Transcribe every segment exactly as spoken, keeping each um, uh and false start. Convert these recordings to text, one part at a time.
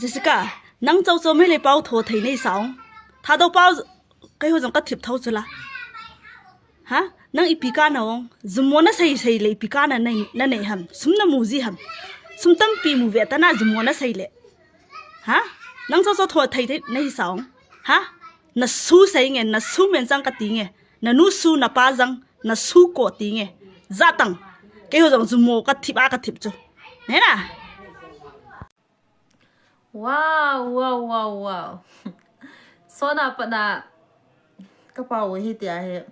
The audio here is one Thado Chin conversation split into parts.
Jessica, nang chau chau mei le pau tho thei nei sa ong. Thadou pau keiho jong ka thip thou chu la. Ha? Nang ipi kana ong. Jummo na sei sei le ipi kana nei, na nei ham. Sum na mu ji ham. Sum tampi mu ve ta na jummo na sei le. Ha? Nang chau chau tho thei thei nei sa ong. Ha? Na su sei nge, na su men jang ka ti nge. Na nu su na pa jang, na su ko ti nge. Jatang. Keiho jong jummo ka thip a ka thip chu. Nena. Wow, wow, wow, wow. Sona pana ka pau hi tia hi.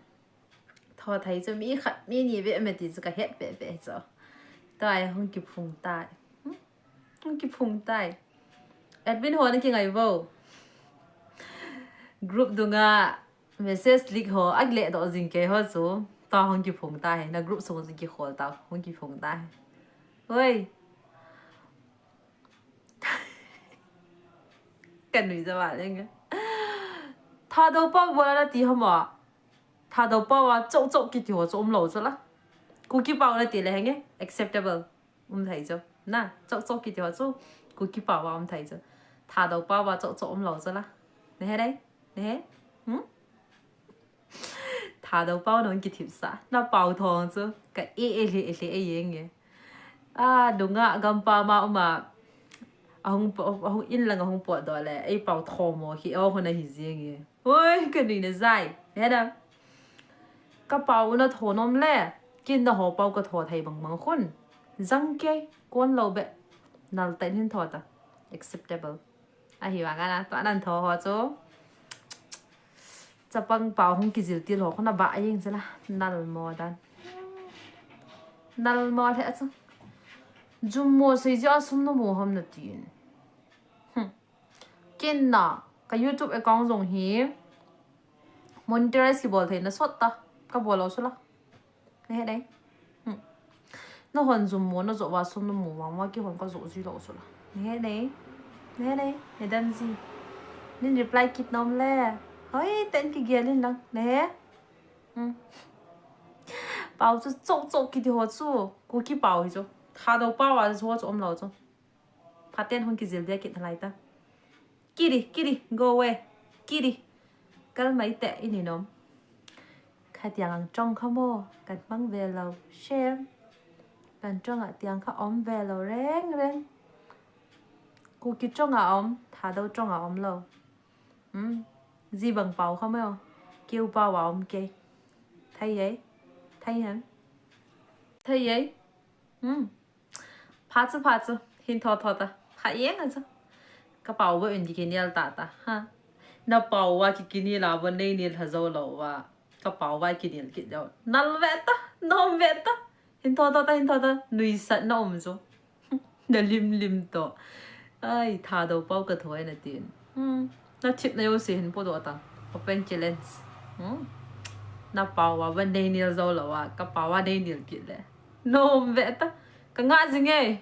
Tho thei chu mi khat mi ni ve me ti chu ka het pe pe chu. Tai hung kiphung tai. Hmm? Hung kiphung tai. Admin ho na kingai vo. Group dunga message leak ho, agle do jing kei ho chu. Ta hung kiphung ta he, na group sung jing kikhol ta, hung kiphung ta he. Oi. Ka nui ja va leng. Thadou pau bola na ti ho mo. Thadou pau a chok chok kiti ho chu um lo chu la. Kuki pau na ti le henge, acceptable. Um thei chu. Na, chok chok kiti ho chu. Kuki pau a um thei chu. Thadou pau a chok chok um lo chu la. Ne he dei? Ne he? Hmm? Thadou pau nong kithip sa. Na pau thong chu. Ka e e le e le e yeng e. A, dunga gampa ma uma. Ahung po, ahung in lang ahung po do le. Ei pau thong mo hi o hona hi jeng e. Oi, ka nui na jai. He da. Ka pau na tho nom le. Kin na ho pau ka tho thei bang bang khun. Jang kei, kon lo be. Nal ta hin tho ta. Acceptable. Ahi wa ngana, to anan tho ho chu. Chapang pau hung kijil til ho khuna ba a yeng chela. Nal mo dan. Nal mo le a chu. Jummo sei ja sum na mu ham na tin. Hmm. Kin na, ka YouTube account jong hi. Monetize kibol thei na sot ta. Ka bol lo sula. Ne he dei. Hmm. Na hon jummo na jo va sum na mu vang va kihon ka jo ji lo sula. Ne he dei. Ne he dei. Ne dan ji. Nin reply kit nom le. Hoi, ten kigel in lang. Ne he. Hmm. Pau chu chok chok kiti ho chu. Kuki pau hi chu. Thadou pau a chu ho chu um lo chu. Phaten hung kijil dia kit halai ta. Kiri, kiri, go away. Kiri. Kal mai te ini nom. Khatiang ang chong kha mo. Kan mang ve lo. Shame. Kan chong a tiang kha om ve lo reng reng. Kuki chong a om. Thadou chong a om lo. Hmm. Ji bang pau kha mo. Kiu pau a om kei. Thei yei. Thei han. Thei yei. Hmm. Pha chu, pha chu. Hin tho tho ta. Pha yeng a chu. Ka pau va in ki kinel ta ta. Ha. Na pau va ki kinel a va nei nel ha jo lo va. Ka pau va kinel kit jo. Nal ve ta, nom ve ta. Hin tho tho ta, hin tho ta. Nuisat na um chu. Na lim lim to. Ai, Thadou pau ka thoi na tin. Hmm. Na thip na jo se hin po do ta. Open challenge. Hmm. Na pau va va nei nel jo lo va. Ka pau va nei nel kit le. Nom ve ta. Ka nga jing e.